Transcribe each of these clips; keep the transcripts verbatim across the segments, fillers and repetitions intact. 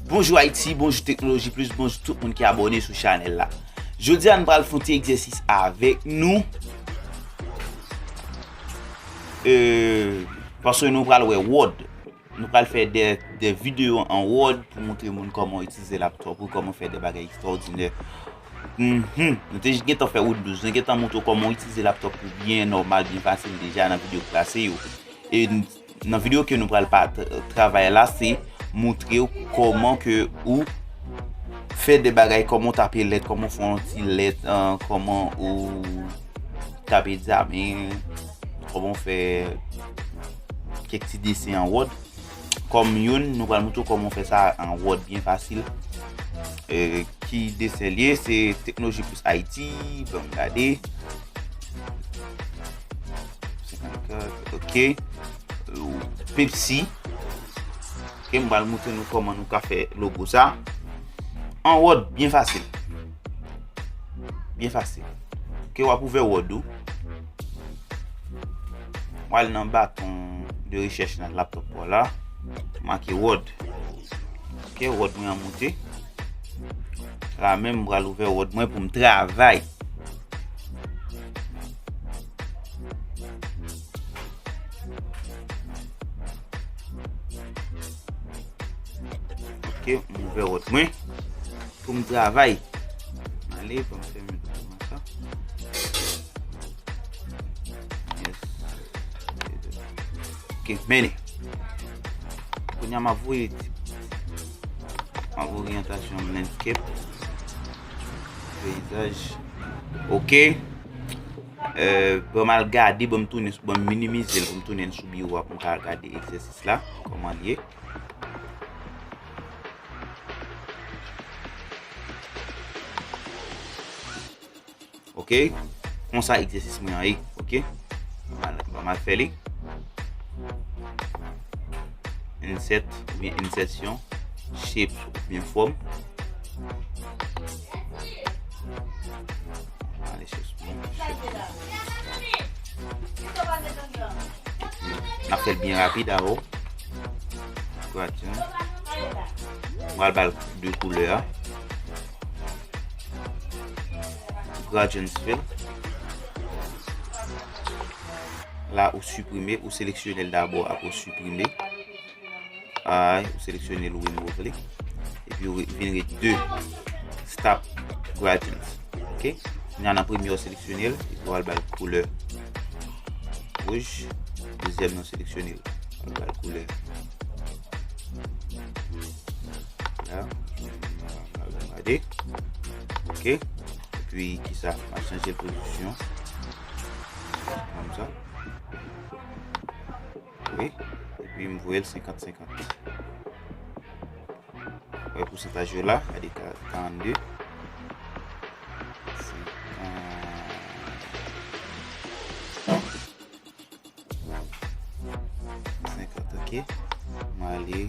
Bonjou Ayiti, bonjou Teknoloji Plis, bonjou tout moun ki abòne sou chanèl la. Jodi a, nou pral fè yon ti egzèsis avèk nou. Euh, paske nou pral wè Word. Nou pral fè de, de videyo an Word pou montre moun kòman itilize laptop ou, kòman fè de bagay ekstraòdinè. Mhm. Nou te gentan fè Windows, nou gentan montre w kòman itilize laptop ou byen nòmal, byen fasil deja nan videyo k pase yo. E n- nan videyo ke nou pral pa t- travay la, se montre w kòman ke ou fè de bagay, kòman w tape lèt, kòman w fè yon ti lèt, euh, kòman ou tape egzamen, kòman w fè kèk ti desen an Word. Kòm youn, nou pral montre w kòman w fè sa an Word byen fasil. E, ki desen l ye? Se Teknoloji Plis Ayiti. Ban m gade. Senkannkat, ok. Pepsi. Ok, m pral montre nou kòman nou ka fè logo sa an Word, byen fasil. Byen fasil. Ok, w ap ouvè Word ou. W al nan baton de rechèch nan laptop ou la. Make Word. Ok, Word mwen an moute. La menm, m pral ouvè Word mwen pou m travay. Ok, m ouvè Word mwen pou m travay. Ale, ban m fèmen dokiman sa. Yes. Ok, mennen. Kounye a m ap voye ti, m ap oryantasyon landscape, peyizaj. Ok. Euh, ban m al gade, ban m tounen, ban m minimize l pou m tounen sou biwo a pou m ka gade egzèsis la, kòman l ye. Ok. Konsa egzèsis mwen an ye. Ok. Ban m al, ban m al fè li. Insert oubyen insertion, shapes oubyen form. Ale, shapes, bon, shapes. N ap fè l byen rapid avè w. Gradient. Mwen al ba l de koulè a. Gradient fill. La, ou siprime, ou seleksyone l dabò, apre ou siprime. Ay, ou seleksyone l, ou remove li. Epi ou re- vin ret de stop gradient. Ok? Kounye a nan premye ou seleksyone l, epi ou al ba l koulè wouj. Dezyèm nan ou seleksyone l, ou al ba l koulè la. Gade. Ok? Epi kisa? M ap chanje l pozisyon. Kòmsa. Wi. Epi m voye l senkant senkant. Wè pousantaj yo la, gade ka- karannde. Senkant. Senkant, ok. M ale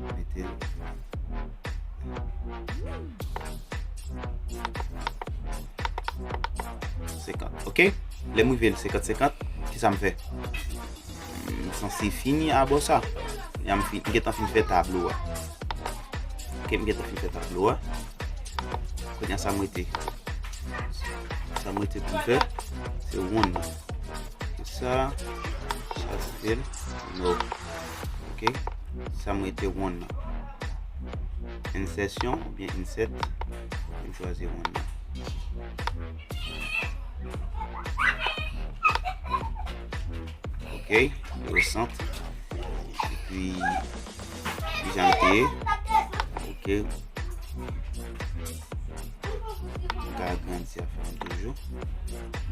mete l senkant, ok. Lè m rive l senkant senkant, kisa m fè? M sanse fini abò sa. Kounye a m fin, m gentan fin fè tablo a. Ok, m gentan fin fè tablo a. Kounye a sa m rete. Sa m rete pou m fè, se wonn nan. Se sa, chastel, no. Ok, sa m rete wonn nan. Insertion oubyen insert, m chwazi wonn nan. Ok, resant. Epi, kijan l te ye? Ok. M ka agrandi afè m toujou.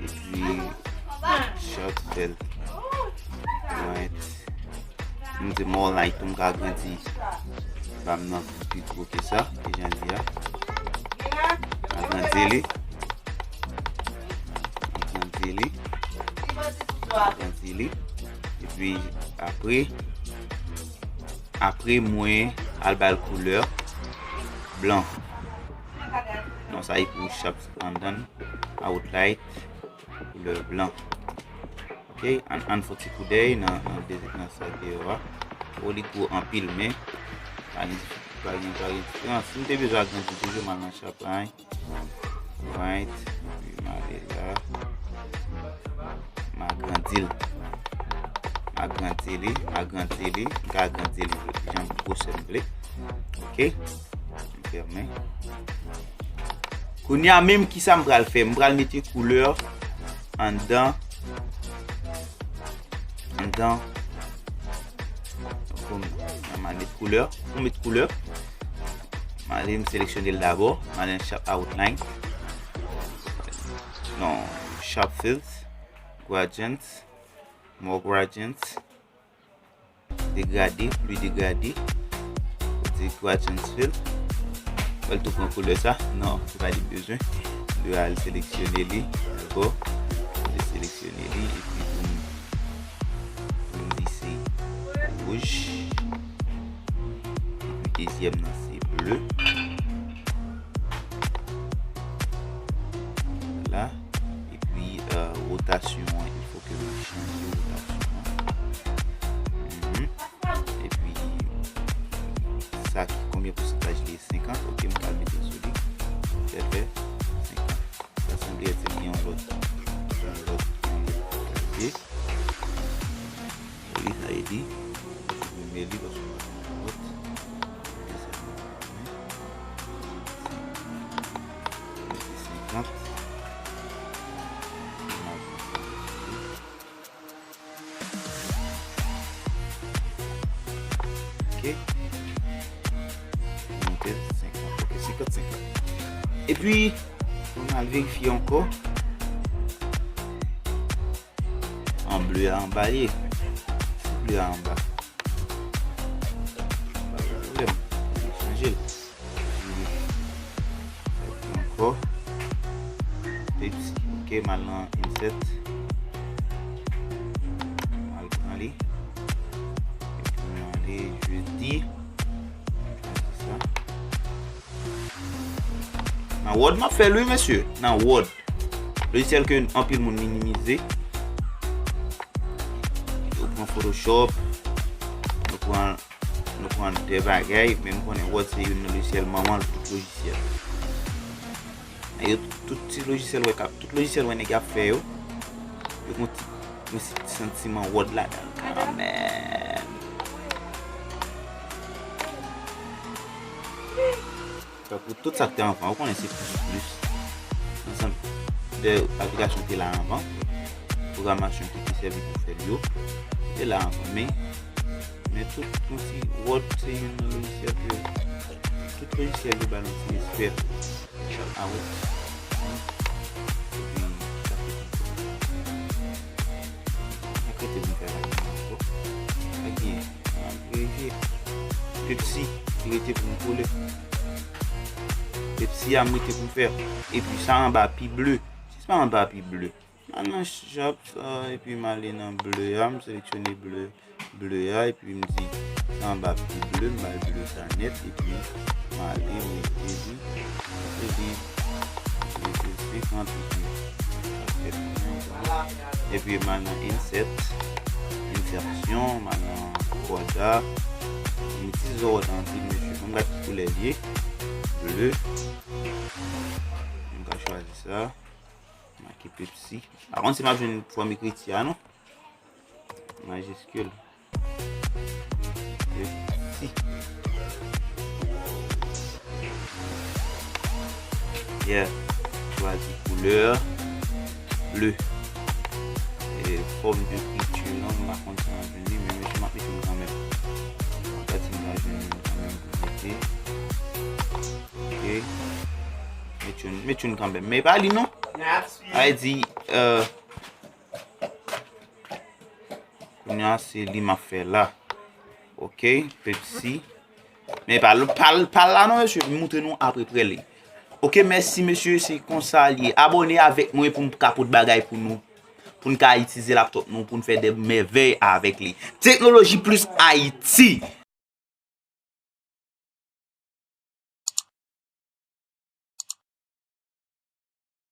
Epi, short fèl. Right. M di more light tou, m ka agrandi bam nan pi gwo ke sa, kijan l ye a. Agrandi li. Agrandi li. Agrandi li. Epi apre, apre mwen al ba l koulè blan. Non, sa e pou shapes andan, outline, koulè blan. Ok, ann, ann fè ti koudèy nan, nan, de- nan sa deyò a. O, li gwo anpil, men pa gen difi- Pa gen, pa gen diferans. Si m te bezwen agrandi toujou, m al nan chap right. Right. Epi m ale la. M agrandi l. M agrandi li. M agrandi li. M ka agrandi li jan gwosè m vle. Ok. M fèmen. Kounye a menm, kisa m pral fè? M pral mete koulè anndan. Anndan. Pou m, m al met koulè. Pou m met koulè, m ale, m seleksyone l dabò. M ale nan sharp outline. Non, sharp fills, gradient, more gradient, degrade, plus degrade. Kote gradient fill. Mwen tou pran koulè sa. Non, se pa li bezwen. Li al seleksyone li. Dakò? Li seleksyone li. Epi pou m, pou m di se wouj. Epi dezyèm nan se ble. La. Epi, euh, wotasyon an, il faut que m chanje wotasyon an. Mhm. Epi, sa ki, konbyen pousantaj li ye? Senkant. Ok, m pral mete l sou li. Fè, fè senkant. Sa sanble èt se gen yon lòt, yon lòt kalite. Wi, sa e di. Suprime li paske m pa konn lòt. Mete senkant. Ok. Monte senkant. Ok, senkant, senkant. Epi, pou n al verifye ankò. An ble a anba li ye. Si ble a anba. Pa gen pwoblèm. Chanje l. Ankò. Pepsi. Ok, m al nan insert. M al pran li. Epi m ale jeudi. Sa. Nan Word m ap fè l wi, mesye. Nan Word. Lojisyèl ke anpil moun minimize. Yo pran Photoshop, yo pran, yo pran de bagay, men m konnen Word se youn nan lojisyèl manman tout lojisyèl. Yo, tout ti lojisyèl wè k ap, tout lojisyèl wè nèg ap fè yo, yo gon ti, gon ti santiman Word ladan l kanmenm. Tankou tout sa k te anvan, ou konnen se plis, plis. Ansanm de aplikasyon ki te la anvan, pwogramasyon ki te sèvi pou fè l yo, ki te la anvan. Men, men tout, konsi Word se youn nan lojisyèl ke, tout lojisyèl yo ba nou ti respè. A wi. Epi, sa fè. Sa k rete pou m fè la ankò? Sa gen, an verifye. Pepsi, ki rete pou m kole. Pepsi a m rete pou m fè. Epi sa anba pi ble. Si se pa anba pi ble. M al nan shop, euh, epi m ale nan ble a, m seleksyone ble, ble a, epi m di sa anba pi ble, m ba l ble sa nèt, epi m ale, m rete li, rete li, rete senkant, epi epi m al nan insert, insertion, m al nan border, m itilize border anpil, mesye, m gad ki koulè l ye, ble, m ka chwazi sa. Make Pepsi. Pa konn si m ap jwenn fòm ekriti a, non. Majiskil. Pepsi. Yeah. Chwazi koulè ble. E fòm de ekriti lan, m pa konn si m ap jwenn li, men mesye, m ap mete l kanmenm. M ap gad si m ka jwenn li kanmenm pou mete. Ok. Met youn, met youn kanmenm. Men pa li non. Sa vle di, euh, kounye a se li m ap fè la. Ok, Pepsi. Men pa l, pa l, pa l la non, mesye. M montre nou apeprè li. Ok, mèsi mesye, se konsa l ye. Abòne avèk mwen pou m ka pote bagay pou nou. Pou n ka itilize laptop nou, pou n fè de mèvèy avèk li. Teknoloji Plis Ayiti.